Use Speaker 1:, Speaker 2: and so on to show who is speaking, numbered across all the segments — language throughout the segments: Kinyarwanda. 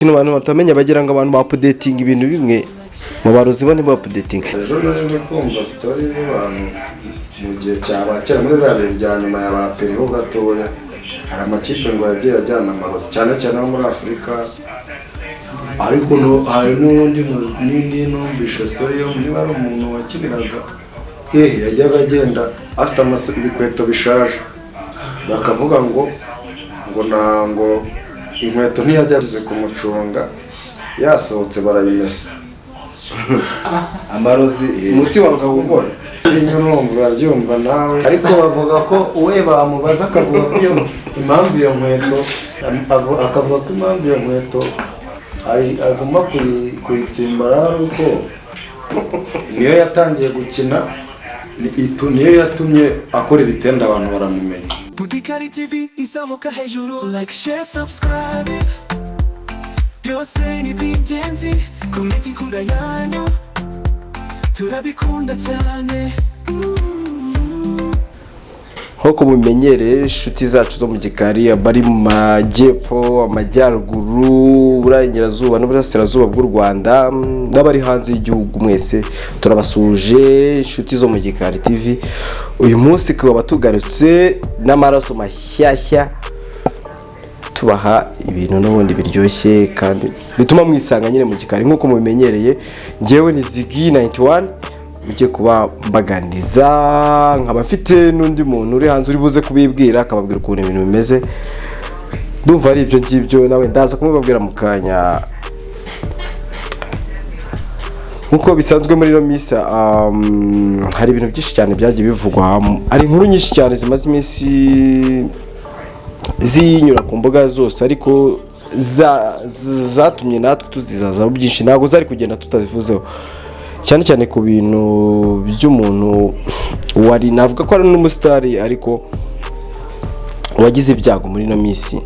Speaker 1: Ikintu abantu batamenya, bagira ngo abantu baupdatinga ibintu bimwe mu barozi, bo ntibaupdatinga.
Speaker 2: Ejo nari ndi kumva story z'abantu mu gihe cya ba kera, muri biriya bihe bya nyuma ya ba Pele ho gatoya. Hari amakipe ngo yagiye ajyana amarozi, cyane cyane abo muri Afurika. Ariko no hari n'undi n'indi numvishe story yo niba ari umuntu wakiniraga hehe, yajyaga agenda afite ibikweto bishaje, bakavuga ngo ntango inkweto ntiyajyaze kumucunga, yasohotse barayimesa.
Speaker 1: Amarozi, umuti wanga gukora.
Speaker 2: Urumva, urabyumva nawe. Ariko bavuga ko we bamubaza akavuga ko iyo impamvu iyo nkweto, akavuga ko impamvu iyo nkweto agomba kuyitsimbara ari uko niyo yatangiye gukina, niyo yatumye akora ibitendo, abantu baramumenya.
Speaker 3: Mudikari TV izamuka hejuru. Like, share, subscribe, byose ni iby'ingenzi. Comment, inkunga yanyu turabikunda cyane.
Speaker 1: Nk'uko mumenyereye, inshuti zacu zo mu gikari, bari mu majyepfo, amajyaruguru, uburengerazuba n'uburasirazuba bw'u Rwanda, n'abari hanze y'igihugu, mwese turabasuhuje. Inshuti zo mu Gikari TV, uyu munsi tukaba tugarutse n'amaraso mashyashya, tubaha ibintu n'ubundi biryoshye kandi bituma mwisanga nyine mu gikari nk'uko mubimenyereye. Ngewe ni Ziggy 91 mujye kuba mbaganiriza, nkaba mfite n'undi muntu uri hanze uri buze kubibwira, akababwira ukuntu ibintu bimeze. Ndumva ari ibyo ngibyo, nawe ndaza kumubabwira mu kanya. Nk'uko bisanzwe muri ino minsi, hari ibintu byinshi cyane byagiye bivugwa. Hari inkuru nyinshi cyane zimaze iminsi zinyura ku mbuga zose, ariko zatumye natwe tuzizazaho byinshi, ntabwo zari kugenda tutazivuzeho, cyane cyane ku bintu by'umuntu wari, navuga ko ari n'umusitari, ariko wagize ibyago muri ino minsi.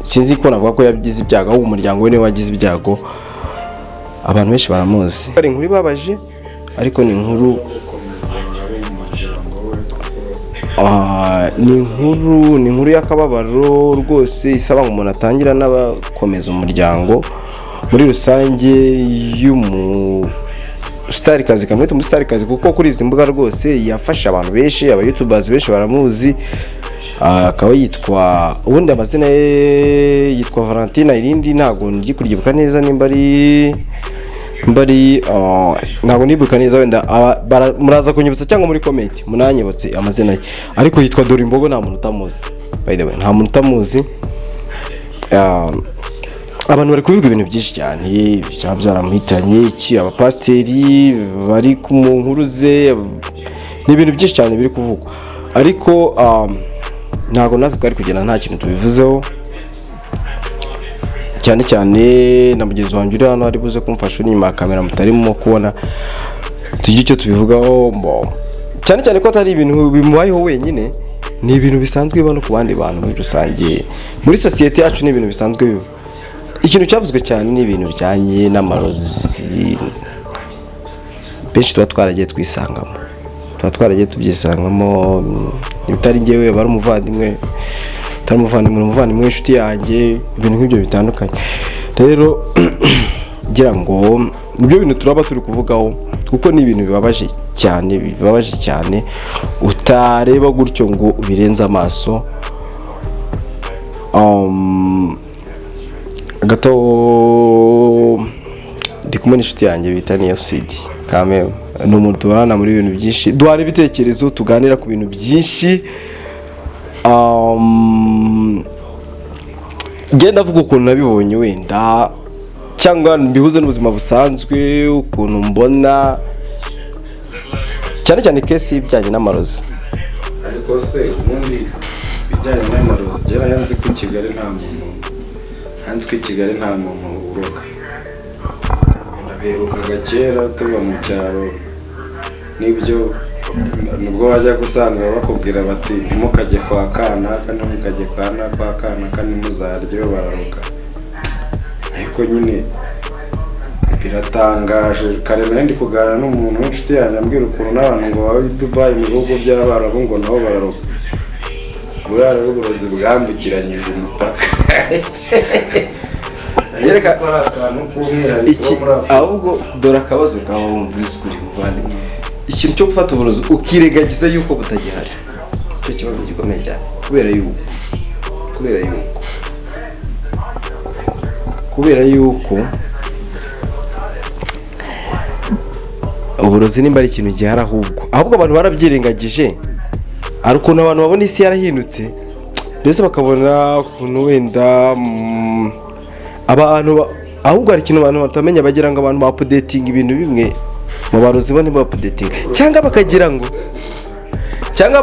Speaker 1: Sinzi ko navuga ko yagize ibyago, ahubwo umuryango we niwe wagize ibyago. Abantu benshi baramuzi. Ari inkuru ibabaje, ariko ni inkuru
Speaker 2: Gukomeza ari umuryango we kuko
Speaker 1: Ni inkuru y'akababaro rwose, isaba ngo umuntu atangira n'abakomeza umuryango muri rusange y'umustarikazi, kamwita umustarikazi kuko kuri izi mbuga rwose yafashe abantu benshi, aba youtubers benshi baramuzi. Akaba yitwa, ubundi amazina ye yitwa Valentina, irindi ntabwo ndi kuryibuka neza, nimba ari ntabwo nibuka neza. Wenda muraza kunyibutsa cyangwa muri comment munanyibutse amazina ye, ariko yitwa Dorimbogo. Nta muntu utamuzi, by the way, nta muntu utamuzi. Abantu bari kuvuga ibintu byinshi cyane, byaba byaramuhitanye iki, abapasiteri bari ku mu nkuru ze, ni ibintu byinshi cyane biri kuvugwa. Ariko ntabwo natwe twari kugenda nta kintu tubivuzeho, cyane cyane na mugenzi wanjye uri hano ari buze kumfasha, uri inyuma ya kamera mutarimo kubona, tugire icyo tubivugaho. Cyane cyane ko atari ibintu bimubayeho wenyine, ni ibintu bisanzwe biba no ku bandi bantu muri rusange muri sosiyete yacu, ni ibintu bisanzwe biba. Ikintu cyavuzwe cyane ni ibintu bijyanye n'amarozi benshi tuba twaragiye twisangamo, tuba twaragiye tubyisangamo. Bitari njyewe, aba ari umuvandimwe, utari umuvandimwe ni umuvandimwe w'inshuti yanjye, ibintu nk'ibyo bitandukanye. Rero ngira ngo nibyo bintu turaba turi kuvugaho, kuko ni ibintu bibabaje cyane, bibabaje cyane, utareba gutyo ngo ubirenze amaso. Gato ndi kumwe n'inshuti yanjye bita Niyo Sidi Kame, ni umuntu tubana muri ibintu byinshi, duhana ibitekerezo, tuganira ku bintu byinshi. Ngenda avuga ukuntu nabibonye wenda, cyangwa mbihuze n'ubuzima busanzwe, ukuntu mbona cyane cyane case y'ibijyanye n'amarozi.
Speaker 2: Ariko se ubundi ibijyanye n'amarozi, njyewe nzi ko i Kigali nta muntu, nzi ko i Kigali nta muntu uroga. Nabiherukaga kera tuba mu cyaro, nibyo, nibwo wajya gusanga bakubwira bati: "Ntimukajye kwa kanaka, ntimukajye kwa kanaka, ntimuzarye, bararoga." Ariko nyine biratangaje. Kare nari ndi kuganira n'umuntu w'inshuti yanjye, ambwira ukuntu n'abantu ngo baba i Dubai, mu bihugu by'Abarabu, ngo nabo bararoga. Buriya rero uburozi bwambukiranyije umupaka.
Speaker 1: Gereka-
Speaker 2: ko ari akantu k'umwihariko
Speaker 1: Iki
Speaker 2: wo muri Afurika.
Speaker 1: Ahubwo dore akabazo kawe, wumvise ukuri muvandimwe, ikintu cyo gufata uburozi ukirengagiza yuko butagihari, icyo kibazo gikomeye cyane, kubera yuko uburozi nimba ari ikintu gihari, ahubwo abantu barabyirengagije. Hari ukuntu abantu babona isi yarahindutse, mbese bakabona ukuntu wenda abantu ahubwo hari ikintu abantu batamenya, bagira ngo abantu baupdatinga ibintu bimwe mu barozi, bo ntibaupdatinga, cyangwa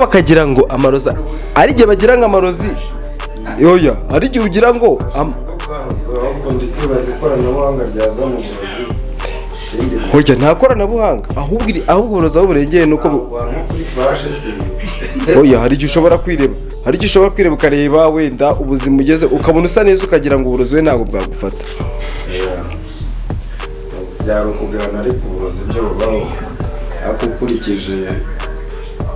Speaker 1: bakagira ngo amarozi ari igihe bagira ngo amarozi oya, ari igihe ugira ngo
Speaker 2: Ahubwo ndi kwibaza ikoranabuhanga ryaza mu burozi, sindi.
Speaker 1: Hoya, nta koranabuhanga, ahubwo uburozi aho burengeye ni uko
Speaker 2: nko kuri flash se?
Speaker 1: Oya, hari igihe ushobora kwireba, ukareba wenda ubuzima ugeze, ukabona usa neza, ukagira ngo uburozi we ntabwo bwagufata.
Speaker 2: Yeah. Byari ukugana, ariko uburozi byo bubaho, ariko ukurikije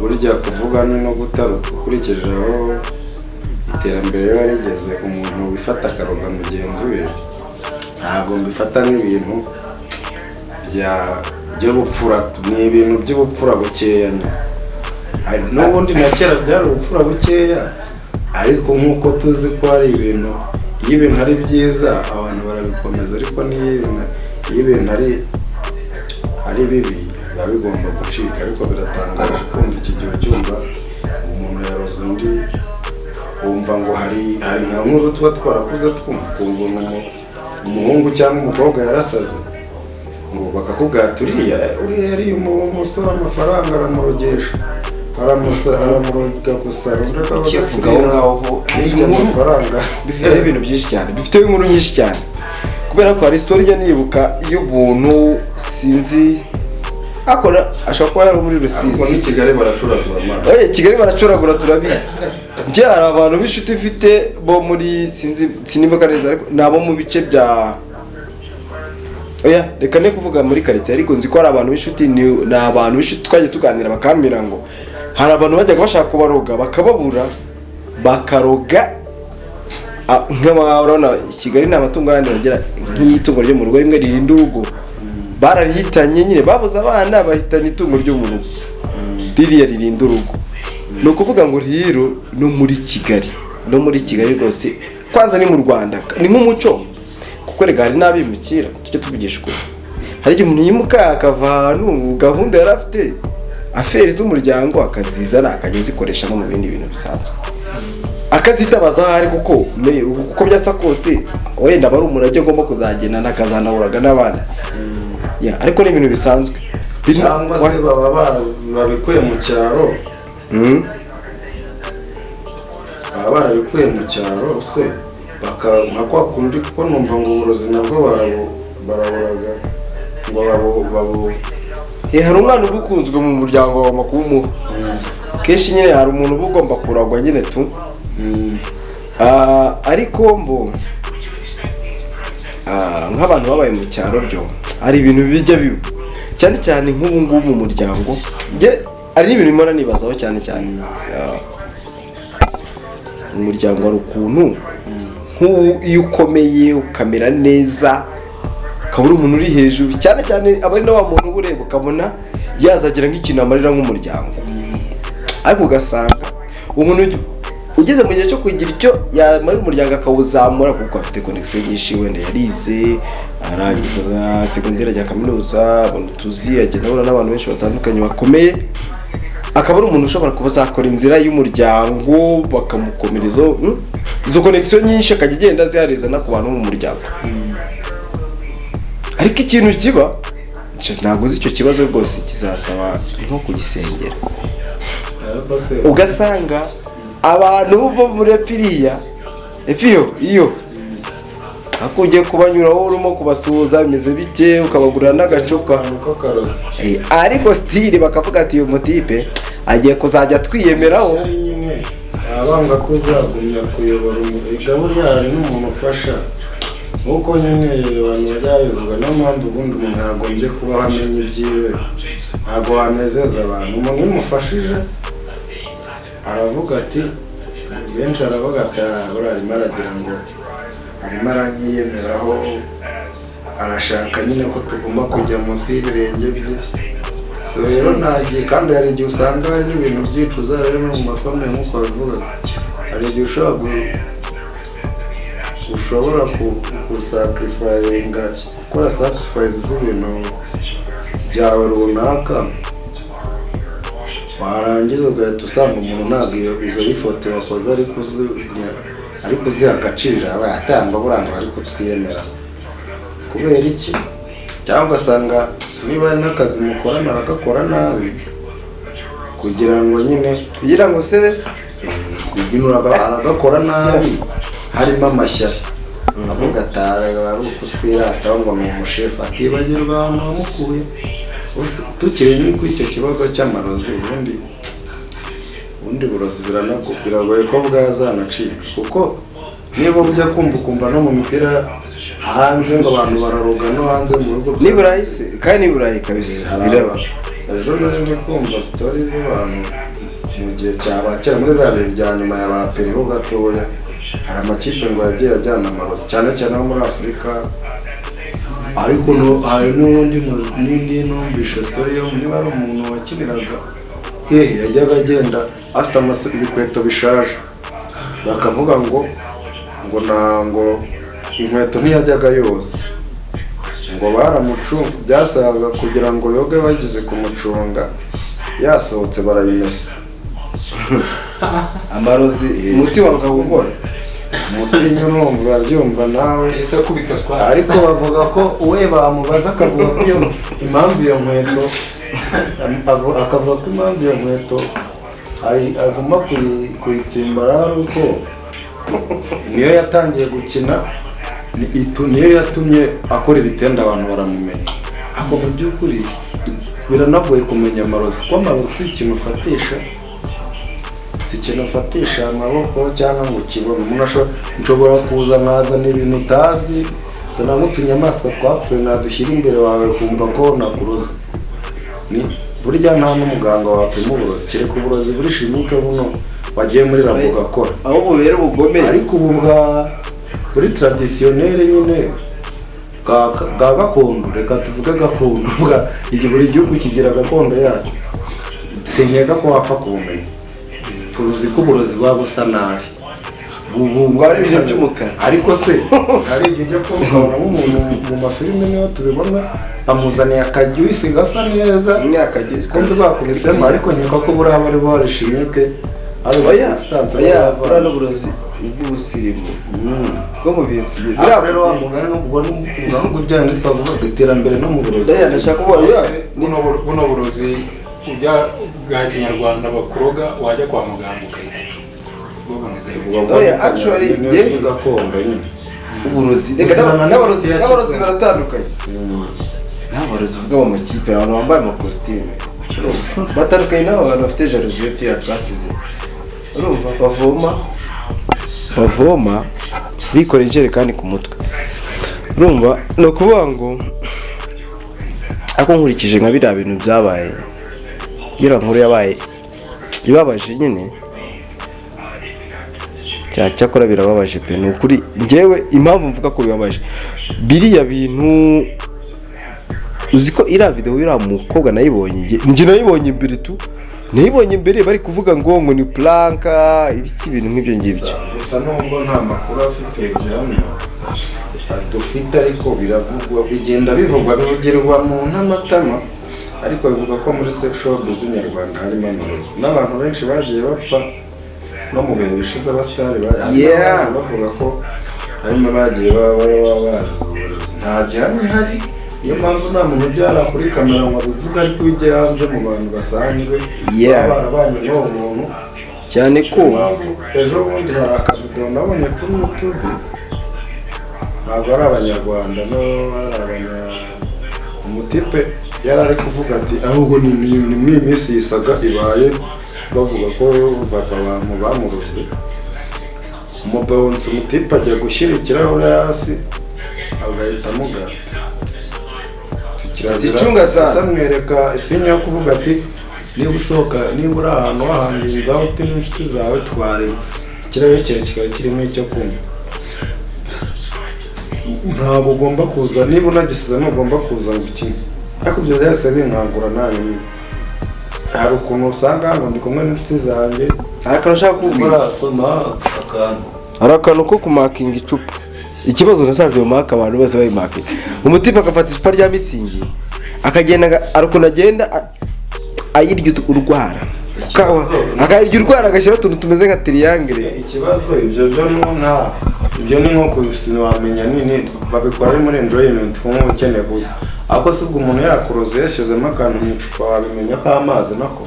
Speaker 2: burya kuvuga ni no gutaruka, ukurikije aho iterambere riba rigeze, umuntu wifata akaroga mugenzi we, ntabwo mbifata nk'ibintu by'ubupfura, ni ibintu by'ubupfura bukeya nyine. N'ubundi na kera byari ubupfura bukeya, ariko nk'uko tuzi ko hari ibintu, iyo ibintu ari byiza abantu barabikomeza, ariko n'iyo ibintu ari bibi biba bigomba gucika. Ariko biratangaje kumva iki gihe cyumva umuntu yaroze undi, wumva ngo hari nka nkuru tuba twarakuze twumva, ukumva umuhungu cyangwa umukobwa yarasaze, ngo bakakubwira ati uriya yariye umusore amafaranga, aramurogesha, aramuroga gusa, undi akavuga ati
Speaker 1: Ukivuga aho ngaho ho, hari
Speaker 2: hirya
Speaker 1: inkuru
Speaker 2: amafaranga.
Speaker 1: Bifite ibintu byinshi cyane, bifite inkuru nyinshi cyane, kubera ko hari story njya nibuka y'ubuntu, sinzi akora, ashobora kuba yari muri
Speaker 2: Ariko
Speaker 1: Rusizi.
Speaker 2: n'i Kigali baracuragura amazi.
Speaker 1: Oye, Kigali baracuragura, turabizi. Njye hari abantu b'inshuti mfite bo muri, sinzi, sinibuka neza, ariko ni abo mu bice bya, oya, reka ne kuvuga muri karitsiye, ariko nzi ko hari abantu b'inshuti, ni abantu b'inshuti twagiye tuganira, bakambwira ngo hari abantu bajyaga bashaka kubaroga bakababura, bakaroga urabona i Kigali ni amatungo yandi bagira, nk'itungo ryo mu rugo rimwe ririnda urugo, bararihitanye nyine, babuze abana bahitana itungo ryo mu rugo ririya ririnda urugo. Ni ukuvuga ngo rero no muri Kigali rwose, kwanza ni mu Rwanda, ni nk'umuco, kuko rega hari n'abimukira, tujye tuvugisha ukuri, hari igihe umuntu yimuka akava ahantu, gahunda yari afite, affaires z'umuryango akazizana, akajya azikoresha no mu bindi bintu bisanzwe, akazitabaza aho ari, kuko uko byasa kose wenda aba ari umurage agomba kuzagendana, akazanahuraga n'abandi. Ya, ariko ni ibintu bisanzwe.
Speaker 2: Cyangwa se baba barabikuye mu cyaro, baba barabikuye mu cyaro se, nka kwa kundi, kuko numva ngo uburozi nabwo baraburaga ngo babu
Speaker 1: Eh, hari umwana uba ukunzwe mu muryango, bagomba kuwumuha kenshi nyine, hari umuntu uba ugomba kuragwa nyine tu. Ariko mbo nk'abantu babaye mu cyaro byo hari ibintu bijya biba, cyane cyane nk'ubu ngubu mu muryango. Njye hari n'ibintu mpora nibazaho cyane cyane. Mu muryango hari ukuntu nk'ubu iyo ukomeye ukamera neza, ukaba uri umuntu uri hejuru cyane cyane, aba ari na wa muntu uba ureba ukabona yazagira nk'ikintu amarira nk'umuryango, ariko ugasanga umuntu ugeze mu gihe cyo kugira icyo yamarira umuryango akawuzamura, kuko afite connexion nyinshi, wenda yarize arangiza segonderi, ajya kaminuza, abona utuzi, agenda ahura n'abantu benshi batandukanye bakomeye, akaba ari umuntu ushobora kuba azakora inzira y'umuryango, bakamukomereza izo connexion nyinshi, akajya agenda aziharizana ku bantu bo mu muryango. Ariko ikintu kiba, ntabwo uzi icyo kibazo rwose, kizasaba nko kugisengera.
Speaker 2: Ariko se
Speaker 1: Ugasanga abantu bo muri epiriya efiyo iyo ako ugiye kubanyuraho urimo kubasuhuza, bimeze bite, ukabagurira n'agacupa.
Speaker 2: Akantu k'akarozi.
Speaker 1: Ariko still bakavuga ati uyu mutipe agiye kuzajya twiyemeraho.
Speaker 2: Ari nyine abanga ko uzagumya kuyobora umurega, buriya hari n'umuntu ufasha, nk'uko nyine abantu bajya babivuga. Niyo mpamvu ubundi umuntu yagombye kubaho amenya ibyiwe, ntabwo wanezeza abantu. Umuntu iyo umufashije aravuga ati, benshi aravuga ati: "Ah, buriya arimo aragira ngo Arimo aranyiyemeraho, arashaka nyine ko tugomba kujya munsi y'ibirenge bye. So rero nta gihe, kandi hari igihe usanga hari n'ibintu byicuza rero no mu mafamiye nk'uko babivuga. Hari igihe ushobora gusacrificinga, gukora sacrifice z'ibintu byawe runaka, warangiza ugahita usanga umuntu ntabwo izo effort wakoze ari kuziha agaciro, aba yatanga buranga bari kutwiyemera kubera iki? Cyangwa ugasanga niba ari n'akazi mukorana aragakora nabi kugira ngo nyine
Speaker 1: Kugira ngo sebese.
Speaker 2: Ibintu aragakora nabi harimo amashyari, avuga atari ari ukutwirataho ngo ni umushefu, akibagirwa ahantu wamukuye. Tukiri ni kuri icyo kibazo cy'amarozi, ubundi burozi biragoye ko bwazanacika, kuko niba ujya kumva ukumva no mu mipira hanze ngo abantu bararoga no hanze mu bigo.
Speaker 1: Ni Burayi se kandi, ni Burayi kabisa.
Speaker 2: Hari
Speaker 1: Biraba.
Speaker 2: Ejo nari ndi kumva story z'abantu mu gihe cya ba kera, muri biriya bihe bya nyuma ya ba Pele ho gatoya, hari amakipe ngo yagiye ajyana amarozi, cyane cyane abo muri Afurika. Ariko hari n'undi n'indi numvishe story yo niba ari umuntu wakiniraga hehe, yajyaga agenda afite ibikweto bishaje, bakavuga ngo ntango inkweto ntiyajyaga yoza, ngo baramucu byasabaga kugira ngo yoge, bageze kumucunga yasohotse barayimesa.
Speaker 1: Amarozi, umuti wanga gukora.
Speaker 2: Umutinya, urumva urabyumva nawe.
Speaker 4: Ese akubita squat.
Speaker 2: Ariko bavuga ko we bamubaza akavuga ko iyo impamvu iyo nkweto akavuga ko impamvu iyo nkweto agomba kuyitsimbara ari uko niyo yatangiye gukina, niyo yatumye akora ibitendo abantu baramumenya. Ariko mu by'ukuri biranagoye kumenya amarozi, kuko amarozi si ikintu ufatisha amaboko cyangwa ngo ukibone. Umuntu nshobora kuza nkazana ibintu utazi, zana nk'utunyamaswa twapfuye nadushyira imbere wawe kumva ko nakuroze. Ni burya nta n'umuganga wapima uburozi, kereka uburozi buri chimique buno wagiye muri labo ugakora.
Speaker 1: Aho bubera ubugome.
Speaker 2: Ariko ubu bwa buri traditionnel nyine bwa gakondo, reka tuvuge gakondo, bwa buri gihugu kigira gakondo yacyo, sinkeka ko wapfa kubumenya. Tuzi ko uburozi buba busa nabi.
Speaker 1: Ngo ari ibintu by'umukara.
Speaker 2: Ariko se hari igihe ujya kubona nk'umuntu mu mafilime, niho tubibona, amuzaniye akajuice gasa neza,
Speaker 1: Imyaka juice.
Speaker 2: kumbi bakubisemo. Ariko nkeka ko buriya bari bari chimique, ari
Speaker 1: Oya.
Speaker 2: substance.
Speaker 1: Oya.
Speaker 2: Baba
Speaker 1: Buriya
Speaker 2: bavanze.
Speaker 1: n'uburozi bw'ubusirimu bwo mu bintu tugiye.
Speaker 2: Biriya rero wa mugani ubwo ahubwo ibyaha ntitwavuga iterambere no mu burozi.
Speaker 1: Oya, ndashaka kuvuga oya.
Speaker 4: Buno burozi ujya bwa kinyarwanda bakuroga, wajya kwa muganga ukahita bwo bumeze gute?
Speaker 1: Oya, actually,
Speaker 2: Ni gakondo nyine.
Speaker 1: Uburozi reka
Speaker 2: Kuzana
Speaker 1: n'abarozi
Speaker 2: n'imiti ya
Speaker 1: n'abarozi
Speaker 2: kizungu.
Speaker 1: baratandukanye. N'abarozi uvuga mu makipe, abantu bambaye amakositime batandukanye n'abo bantu bafite jalousie y'imipira twasize, urumva, bavoma bikoreye ijerekani ku mutwe, urumva. Ni ukuvuga ngo ariko nkurikije nka biriya bintu byabaye, iriya nkuru yabaye ibabaje nyine, cyakora birababaje pe, ni ukuri. Njyewe impamvu mvuga ko bibabaje biriya bintu, uzi ko iriya video iriya mukobwa nayibonye, njye nayibonye mbere tu, nayibonye mbere bari kuvuga ngo ni prank, ibiki, ibintu nk'ibyo ngibyo.
Speaker 2: Gusa nubwo nta makuru afite gihamya dufite, ariko biravugwa, bigenda bivugwa, bivugirwa mu ntamatama, ariko bivuga ko muri showbiz nyarwanda harimo amarozi n'abantu benshi bagiye bapfa no mu bihe bishize, abasitari harimo abagiye bavuga ko harimo abagiye baba bazi uburozi. Nta gihamya ihari, niyo mpamvu nta muntu ubyara kuri kamera ngo abivuge, ariko iyo ugiye hanze mu bantu basanzwe baba barabanye n'uwo muntu.
Speaker 1: Cyane ko
Speaker 2: Impamvu ejo bundi hari akavidewo nabonye kuri YouTube, ntabwo ari abanyarwanda, no ari abanya umutipe yari ari kuvuga ati ahubwo ni muri iyi minsi iyi saga ibaye, bavuga ko bava abantu bamuroze umubawunsi, umutipe ajya gushyira ikirahure hasi agahita amugata. Kirazira.
Speaker 1: Zicunga sana.
Speaker 2: Ese amwereka isinya yo kuvuga ati niba usohoka, niba uri ahantu wahanginze aho uti n'inshuti zawe, tware ikirahure cyawe kikaba kirimo icyo kunywa. Ntabwo ugomba kuza, niba unagisize ntugomba kuza ngo ukine. Ariko ibyo byahise binkangura nawe. Hari ukuntu usanga ngo ndi kumwe n'inshuti zanjye.
Speaker 1: Hari akantu ushaka kukubwira.
Speaker 2: Murasoma akantu.
Speaker 1: Hari akantu ko kumakinga icupa. Ikibazo nasanze mu maka abantu bose bayimakinga, umutipe agafata icupa rya Mützig akagenda hari ukuntu agenda ayirya urwara. Akayirya urwara, agashyiraho utuntu tumeze nka triangle.
Speaker 2: Ikibazo ibyo byo nta ibyo ni nko wamenya nini babikora ari muri enjoyment, kuko ukeneye ku ariko si ubwo umuntu yakuroze yashyizemo akantu mu icupa wabimenya ko amazi nako.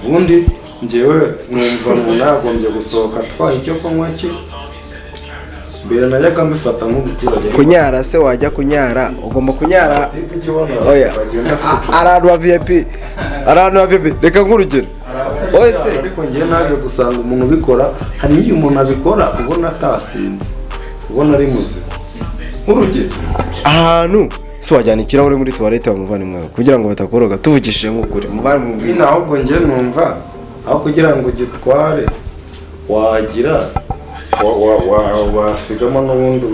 Speaker 2: Ubundi njyewe numva umuntu yagombye gusohoka atwaye icyo kunywa cye. Mbere najyaga mbifata nk'umuturage.
Speaker 1: Kunyara se, wajya kunyara ugomba kunyara.
Speaker 2: Tipe ujya ubona
Speaker 1: Oya.
Speaker 2: bagenda afite icupa.
Speaker 1: Hari ahantu ha VIP, hari ahantu ha VIP. Reka nk'urugero oye se.
Speaker 2: Ariko njyewe naje gusanga umuntu ubikora, hari n'igihe umuntu abikora ubona atasinze, ubona ari muzima.
Speaker 1: Nk'urugero ahantu se wajyana ikirahure muri toilette wa muvandimwe wawe kugira ngo batakoroga? Tuvugishije nk'ukuri muvandimwe.
Speaker 2: Nyine ahubwo njye numva aho kugira ngo ugitware wagira wasigamo n'ubundi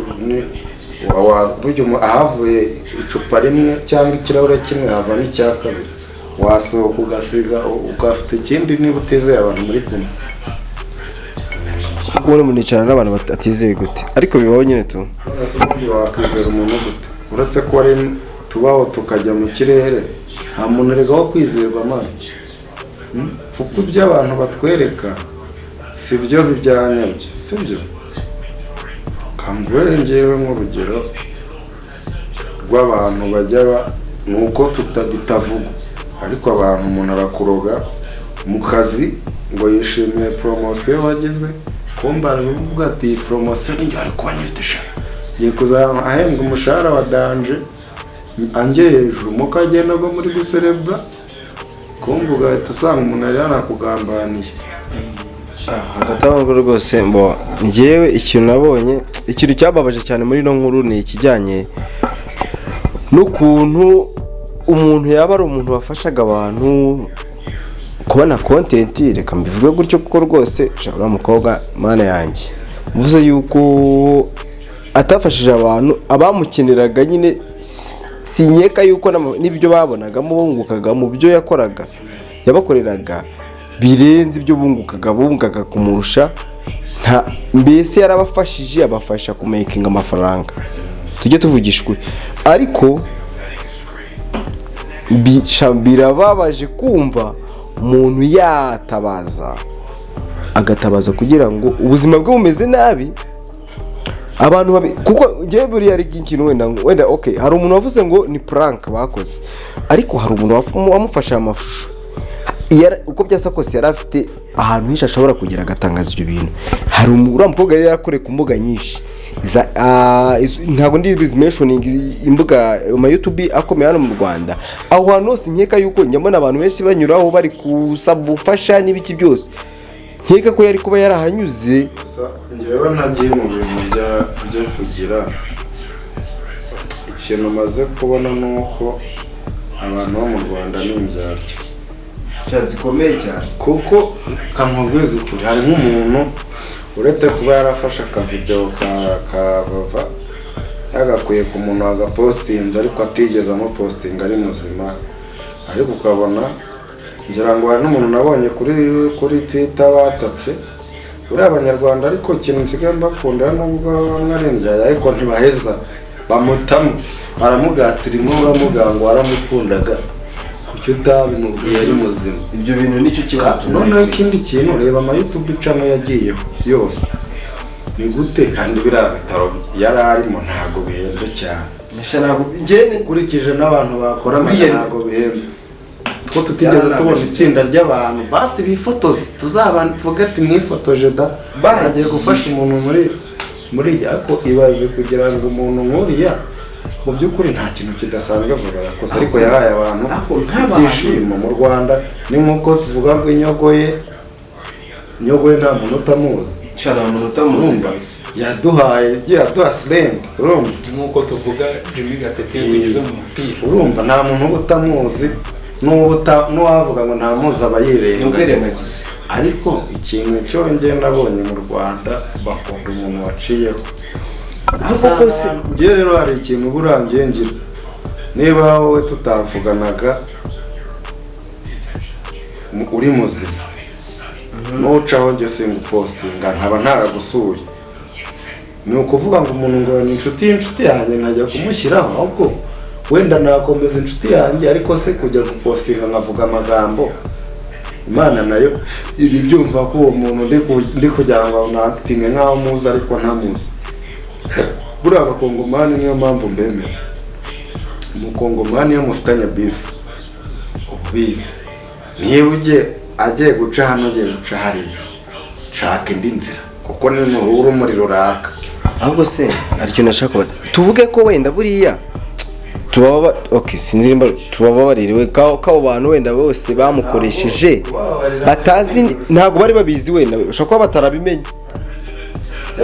Speaker 2: burya ahavuye icupa rimwe cyangwa ikirahure kimwe hava n'icya kabiri. Wasohoka ugasiga ugafite ikindi niba utizeye abantu muri kumwe.
Speaker 1: Ubundi umuntu yicarana n'abantu atizeye gute? Ariko bibaho nyine tu.
Speaker 2: None se ubundi wakwizera umuntu gute, uretse ko ari tubaho tukajya mu kirere? Nta muntu erega wo kwizerwa, man. Kuko ibyo abantu batwereka si byo byanyabyo, si byo. Kanguhe ngewe nk'urugero rw'abantu bajya ni uko bitavugwa, ariko abantu umuntu arakuroga mu kazi ngo yishimiye promotion wagize, kumva aravuga ati iyi promotion niyo ari kuba nyifite sha, ngiye kuzaba ahembwa umushahara wa danger anjye hejuru, mukagenda ngo muri guserebura, kumva ugahita usanga umuntu yari yanakugambaniye.
Speaker 1: Hagati aho rwose mbo njyewe ikintu nabonye, ikintu cyababaje cyane muri ino nkuru ni ikijyanye n'ukuntu umuntu yaba ari umuntu wafashaga abantu kubona content, reka mbivuge gutyo, kuko rwose sha, uriya mukobwa, mana yanjye, mvuze yuko atafashije abantu abamukeneraga nyine, sinkeka yuko n'ibyo babonagamo bungukaga mu byo yakoraga yabakoreraga birenze ibyo bungukaga kumurusha. Nta mbese yarabafashije, abafasha kumakinga amafaranga, tujye tuvugisha ukuri. Ariko birababaje kumva umuntu yatabaza, agatabaza kugira ngo ubuzima bwe bumeze nabi, abantu babi. Kuko ngewe buriya ari ikintu wenda okay, hari umuntu wavuze ngo ni prank bakoze, ariko hari umuntu wamufashe amashusho. Uko byasa kose yari afite ahantu henshi ashobora kugera agatangaza ibyo bintu. Hari uriya mukobwa yari yarakoreye ku mbuga nyinshi ntabwo ndi mentioning imbuga, ama YouTube akomeye hano mu Rwanda. Aho hantu hose nkeka yuko njya mbona abantu benshi banyuraho bari gusaba ubufasha n'ibiki byose, nkeka ko yari kuba yarahanyuze.
Speaker 2: Gusa njyewe ntagiye mu bintu byo kugira ikintu maze kubona ni uko abantu bo mu Rwanda ni indyarya
Speaker 1: zikomeye cyane.
Speaker 2: Kuko kamubwiza ukuri, hari nk'umuntu uretse kuba yarafashe akavidewo ka Vava yagakwiye ku muntu wagapostinze, ariko atigeze amupostinga ari muzima, ariko ukabona ngira ngo hari n'umuntu nabonye kuri Twitter batatse uriya Abanyarwanda. Ariko ikintu nsigaye mbakundira, nubwo bamwe ari indyarya, ariko ntibaheza bamutamo, baramugatira inkuru, baramubwira ngo waramukundaga, kuki utabimubwiye ari muzima?
Speaker 1: Ibyo bintu nicyo kibazo.
Speaker 2: Noneho ikindi kintu, reba ama YouTube channel yagiyeho yose, ni gute? Kandi biriya bitaro yari arimo ntabwo bihenze cyane. Ukurikije n'abantu bakora, ntabwo bihenze ko tutigeze tubona itsinda ry'abantu basi bifotoze, tuzabavuge ati mwifotoje da, bagiye gufasha umuntu muri ariko ibaze kugira ngo umuntu nk'uriya mu by'ukuri nta kintu kidasanzwe avuga yakoze, ariko yahaye abantu ibyishimo mu Rwanda. Ni nk'uko tuvuga ngo inyogoye, inyogoye nta muntu utamuzi.
Speaker 1: Nta muntu utamuzi.
Speaker 2: Urumva? Yaduhaye, yagiye aduha slang, urumva?
Speaker 4: Nk'uko tuvuga Jimmy Gatete iyo tugeze mu mupira.
Speaker 2: Urumva nta muntu uba utamuzi, n'uwavuga ngo ntamuzi aba yirengagiza.
Speaker 1: Ukwirengagiza.
Speaker 2: Ariko ikintu cyo njye nabonye mu Rwanda, bakunda umuntu waciyeho.
Speaker 1: Ahubwo kose
Speaker 2: Ngewe rero hari ikintu burangiye ngira, niba wowe tutavuganaga, uri muzima, nucaho njye singupostinga, nkaba ntaragusuye. Ni ukuvuga ngo umuntu ngo ni inshuti y'inshuti yanjye, nkajya kumushyiraho, ahubwo wenda nakomeza inshuti yanjye. Ariko se kujya gupostinga nkavuga amagambo, Imana nayo ibi byumva ko uwo muntu ndi kugira ngo natinge nk'aho muzi ariko ntamuzi. Buriya Abakongomani, niyo mpamvu mbemera. Umukongomani iyo mufitanye beef, ubizi, niba ugiye, agiye guca hano, ugiye guca hariya, shaka indi nzira, kuko nimuhura umuriro uraka.
Speaker 1: Ahubwo se hari ikintu nashaka kubaza. Tuvuge ko wenda buriya tubaba, okay, sinzi nimba tubababarire ko abo bantu wenda bose bamukoresheje batazi, ntabwo bari babizi. Wenda bashobora kuba batarabimenye,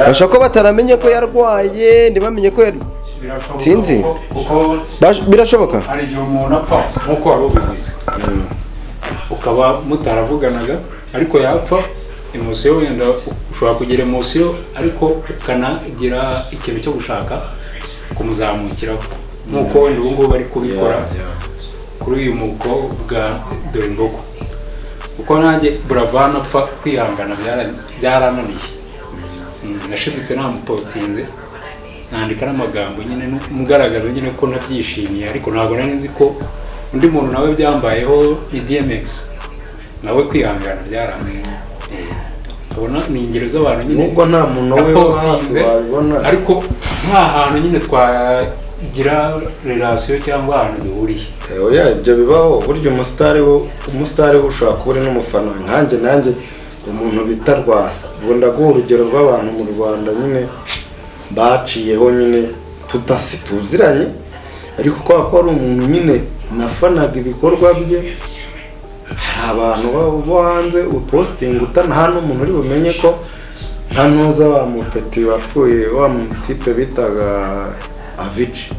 Speaker 1: bashobora kuba bataramenye ko yarwaye, ntibamenye ko yari
Speaker 4: Birashoboka.
Speaker 1: Sinzi.
Speaker 4: Kuko
Speaker 1: Birashoboka.
Speaker 4: hari igihe umuntu apfa, nk'uko wari ubivuze, ukaba mutaravuganaga, ariko yapfa émotion, wenda ushobora kugira émotion ariko ukanagira ikintu cyo gushaka kumuzamukiraho, nk'uko wenda ubu ngubu bari kubikora kuri uyu mukobwa dore imbogo. Kuko nanjye Buravan apfa, kwihangana byarananiye. Nashidutse namupositinze, nandika n'amagambo nyine ngaragaza nyine ko nabyishimiye, ariko ntabwo nari nzi ko undi muntu nawe byambayeho, ni DMX, nawe kwihangana byaranze. Ukabona ni ingero z'abantu nyine
Speaker 2: Nubwo nta muntu we wo hafi
Speaker 4: napostinze,
Speaker 2: wabibona.
Speaker 4: ariko nta hantu nyine twagira relation cyangwa ahantu duhuriye.
Speaker 2: Oya, ibyo bibaho. Burya umusitari we ushobora kuba uri n'umufana we. Nkanjye, nanjye umuntu bita Rwasa, ubwo ndaguha urugero rw'abantu mu Rwanda nyine baciyeho nyine tudasi tuziranye, ariko kubera ko ari umuntu nyine nafanaga ibikorwa bye. Hari abantu bo hanze upositinga utana hano, umuntu uri bumenye ko nta ntuza wa mupeti wapfuye, wa mutipe bitaga Avicii.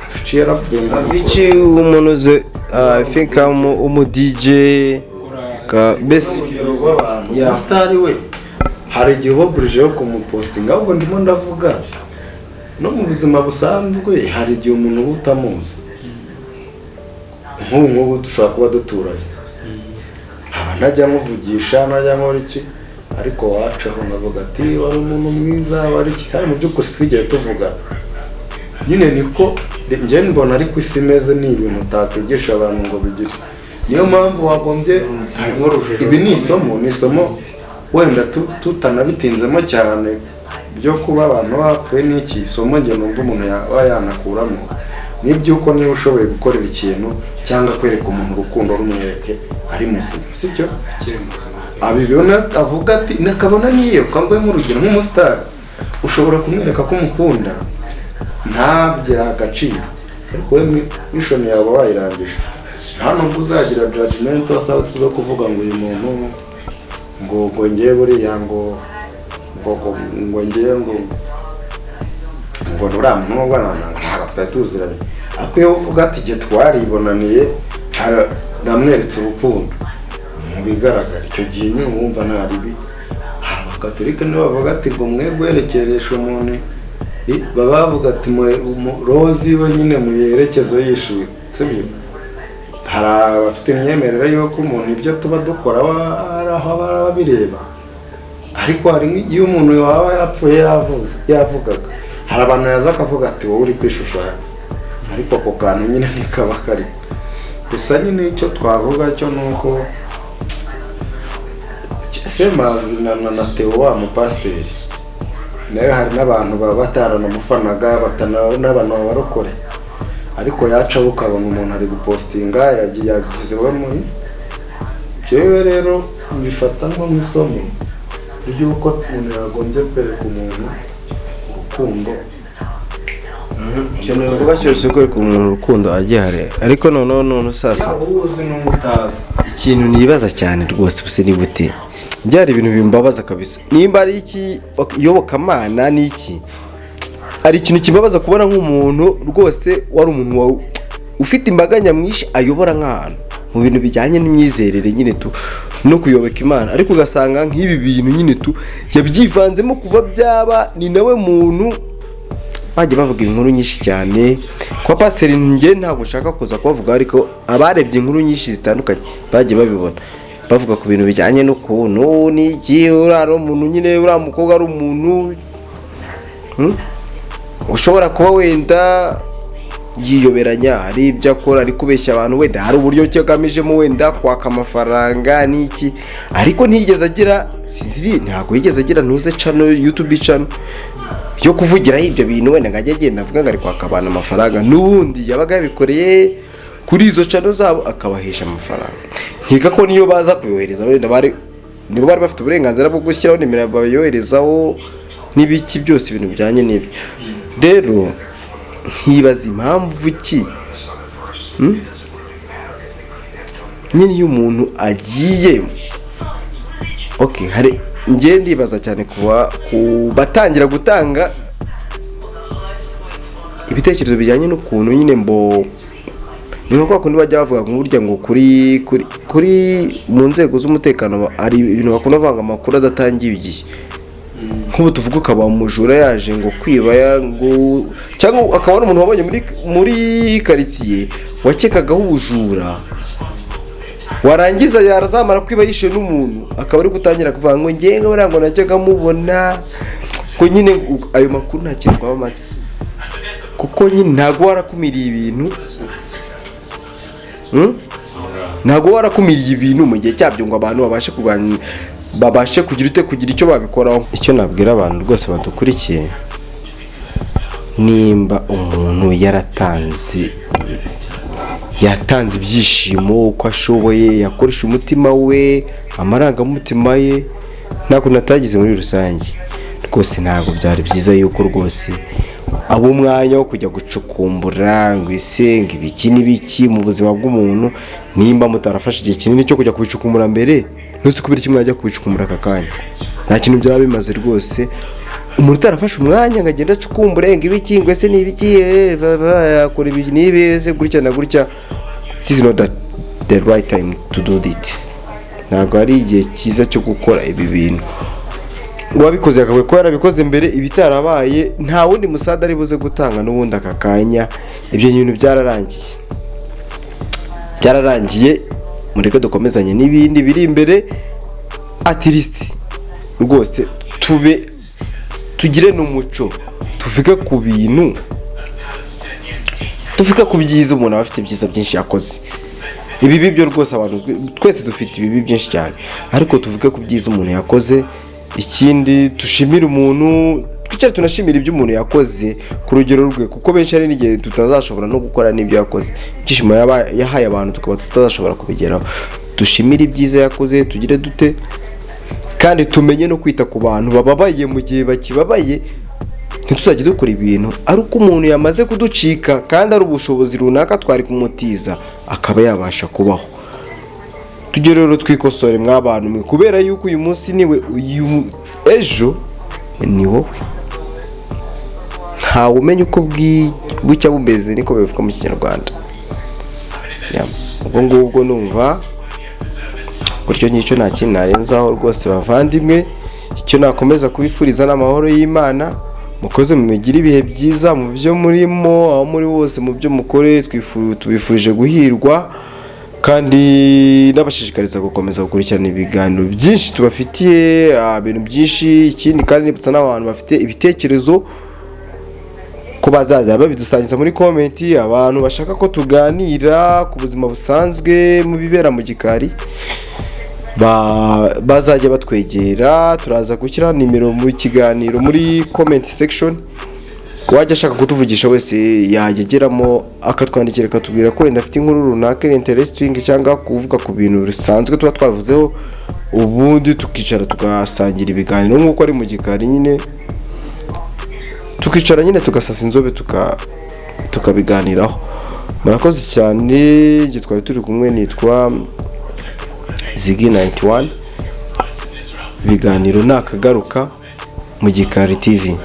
Speaker 2: Avicii yarapfuye ngo
Speaker 1: Avicii, umuntu uzi, I think umu DJ mbese.
Speaker 2: Urugero rw'abantu.
Speaker 1: Yeah.
Speaker 2: Umusitari we hari igihe uba burije yo kumupostinga. Ahubwo ndimo ndavuga no mu buzima busanzwe, hari igihe umuntu uba utamuzi. Nk'ubu ngubu dushobora kuba duturanye, nkaba ntajya nkuvugisha, ntajya nkora iki, ariko wacaho nkavuga ati wari umuntu mwiza, wari iki, kandi mu by'ukuri twigeze tuvuga nyine. Niko njye mbona, ariko isi imeze, ni ibintu utakwigisha abantu ngo bigire. Niyo mpamvu wagombye
Speaker 4: Harimo urujijo.
Speaker 2: Ibi ni isomo, ni isomo wenda tutanabitinzemo cyane byo kuba abantu bapfuye n'iki. Isomo njye numva umuntu yaba yanakuramo ni iby'uko niba ushoboye gukorera ikintu cyangwa kwereka umuntu urukundo, rumwereke ari muzima, sibyo?
Speaker 4: Akiri muzima.
Speaker 2: Abibona avuga ati nakabona niyo ukaguhe nk'urugero, nk'umusitari ushobora kumwereka ko umukunda ntabye agaciro, ariko wowe mission yawe wayirangije, nta nubwo uzagira judgment thoughts zo kuvuga ngo uyu muntu ngo ngewe buriya ngo ngewe ngo uriya muntu nubwo ntabwo twari tuziranye. Ariko iyo uvuga ati igihe twaribonaniye, namweretse urukundo mu bigaragara, icyo gihe nyine wumva nta ribi. Hari Abakatolika nibo bavuga ati ngo mwe guherekeresha umuntu, baba bavuga ati roho ziwe nyine muyerekezo yishimye, sibyo? Hari abafite imyemerere y'uko umuntu ibyo tuba dukora hari aho aba abireba, ariko hari nk'igihe umuntu waba yapfuye yavuze, yavugaga, hari abantu yaza akavuga ati wowe uri kwishushanya, ariko ako kantu nyine ntikaba kari gusa. Nyine icyo twavuga cyo ni uko Semazi na Theo wa mupasiteri nawe, hari n'abantu baba bataranamufanaga, n'abantu babarokore, ariko yacaho ukabona umuntu ari gupostinga yagiye yagize we muri jewe. Rero mbifata nko nk'isomo ry'uko umuntu yagombye kwereka umuntu urukundo.
Speaker 1: Ikintu bivuga cyose, kwereka umuntu urukundo agihari, ariko noneho none sasa
Speaker 2: yaba uwuzi n'umutazi.
Speaker 1: Ikintu nibaza cyane rwose, ubuse ni gute byari ibintu bimbabaza kabisa, nimba ari iki, ok, iyobokamana ni iki, hari ikintu kibabaza kubona nk'umuntu rwose wari umuntu ufite imbaga nyamwinshi ayobora nk'ahantu mu bintu bijyanye n'imyizerere nyine tu no kuyoboka Imana, ariko ugasanga nk'ibi bintu nyine tu yabyivanzemo kuva byaba, ni nawe muntu. Bagiye bavuga inkuru nyinshi cyane kwa pasiteri. Njye ntabwo nshaka kuza kubavuga, ariko abarebye inkuru nyinshi zitandukanye bagiye babibona bavuga ku bintu bijyanye n'ukuntu n'iki uriya ari umuntu nyine, uriya mukobwa ari umuntu ushobora kuba wenda yiyoberanya, hari ibyo akora ari kubeshya abantu, wenda hari uburyo ki agamijemo wenda kwaka amafaranga n'iki. Ariko ntiyigeze agira, sinzi, ntabwo yigeze agira ntuze channel, YouTube channel yo kuvugiraho ibyo bintu, wenda ngo ajye agenda avuga ngo ari kwaka abantu amafaranga. N'ubundi yabaga yabikoreye kuri izo channel zabo, akabahesha amafaranga. Nkeka ko niyo baza kuyohereza, wenda bari nibo bari bafite uburenganzira bwo gushyiraho nimero bayoherezaho n'ibiki byose, ibintu bijyanye n'ibyo. Rero nkibaza impamvu ki Nyine iyo umuntu agiye, okay, hari njye ndibaza cyane kuba ku batangira gutanga ibitekerezo bijyanye n'ukuntu nyine mbo ni nka kwa kundi bajya bavuga ngo burya ngo kuri mu nzego z'umutekano hari ibintu bakunda kuvuga ngo amakuru adatangiye igihe. Nk'ubu tuvuga ukaba umujura yaje ngo kwiba ngo cyangwa akaba ari umuntu wabonye muri karitsiye wakekagaho ubujura, warangiza yarazamara kwiba yishe n'umuntu, akaba ari gutangira kuvuga ngo ngewe buriya ngo najyaga mubona ko nyine ayo makuru nta kintu aba amaze, kuko nyine ntabwo warakumiriye ibintu, Ntabwo warakumiriye ibintu mu gihe cyabyo ngo abantu babashe kurwanya, babashe kugira ute, kugira icyo babikoraho. Icyo nabwira abantu rwose badukurikiye, nimba umuntu yaratanze, yatanze ibyishimo uko ashoboye, yakoresha umutima we, amarangamutima ye, nta kuntu atagize muri rusange, rwose ntabwo byari byiza yuko rwose aba umwanya wo kujya gucukumbura ngo ese ngo ibiki n'ibiki mu buzima bw'umuntu. Nimba mutarafashe igihe kinini cyo kujya kubicukumbura mbere, ntuzi kubera iki mwajya kubicukumbura aka kanya. Nta kintu byaba bimaze rwose. Umuntu utarafashe umwanya ngo agende acukumbure ngo ibiki, ngo ese ni ibiki, yakora ibi n'ibi, ese gutya na gutya, this is not the right time to do it. Ntabwo ari igihe cyiza cyo gukora ibi bintu. Uwabikoze yakabaye kuba yarabikoze mbere. Ibitarabaye nta wundi musada ari buze gutanga n'ubundi aka kanya. Ibyo bintu byararangiye, byararangiye. Mureke dukomezanye n'ibindi biri imbere. At least rwose tube tugire n'umuco, tuvuge ku bintu, tuvuge ku byiza. Umuntu aba afite ibyiza byinshi yakoze. Ibibi byo rwose abantu twese dufite ibibi byinshi cyane, ariko tuvuge ku byiza umuntu yakoze. Ikindi, dushimire umuntu, twicare tunashimira ibyo umuntu yakoze ku rugero rwe, kuko benshi hari n'igihe tutazashobora no gukora n'ibyo yakoze. Ibyishimo yahaye abantu tukaba tutazashobora kubigeraho. Dushimire ibyiza yakoze, tugire dute, kandi tumenye no kwita ku bantu bababaye mu gihe bakibabaye. Ntituzajye dukora ibintu ari uko umuntu yamaze kuducika, kandi ari ubushobozi runaka twari kumutiza akaba yabasha kubaho. Tujye rero twikosore mw'abantu mwe, kubera yuko uyu munsi niwe, uyu ejo ni wowe. Ntawe umenya uko bucya bumeze, niko bivuga mu Kinyarwanda. Yeah. Ubwo ngubwo numva gutyo ngicyo, nta kintu narenzaho rwose. Bavandimwe, icyo nakomeza kubifuriza ni amahoro y'Imana. Mukoze mugire ibihe byiza mu byo murimo, aho muri hose, mu byo mukore. Tubifurije guhirwa, kandi n'abashishikariza gukomeza gukurikirana ibiganiro byinshi tubafitiye, ibintu byinshi. Ikindi kandi, nibutsa n'abantu bafite ibitekerezo ko bazajya babidusangiza muri comment. Abantu bashaka ko tuganira ku buzima busanzwe, mu bibera mu gikari, bazajya batwegera. Turaza gushyira nimero mu kiganiro muri comment section. Wajya ashaka kutuvugisha wese yajya ageramo akatwandikira, akatubwira ko wenda afite inkuru runaka interesting, cyangwa kuvuga ku bintu bisanzwe tuba twavuzeho, ubundi tukicara tugasangira ibiganiro nk'uko ari mu gikari nyine, tukicara nyine tugasasa inzobe, tukabiganiraho. Murakoze cyane. Igihe twari turi kumwe nitwa Ziggy 91. Ibiganiro ni akagaruka mu Gikari TV.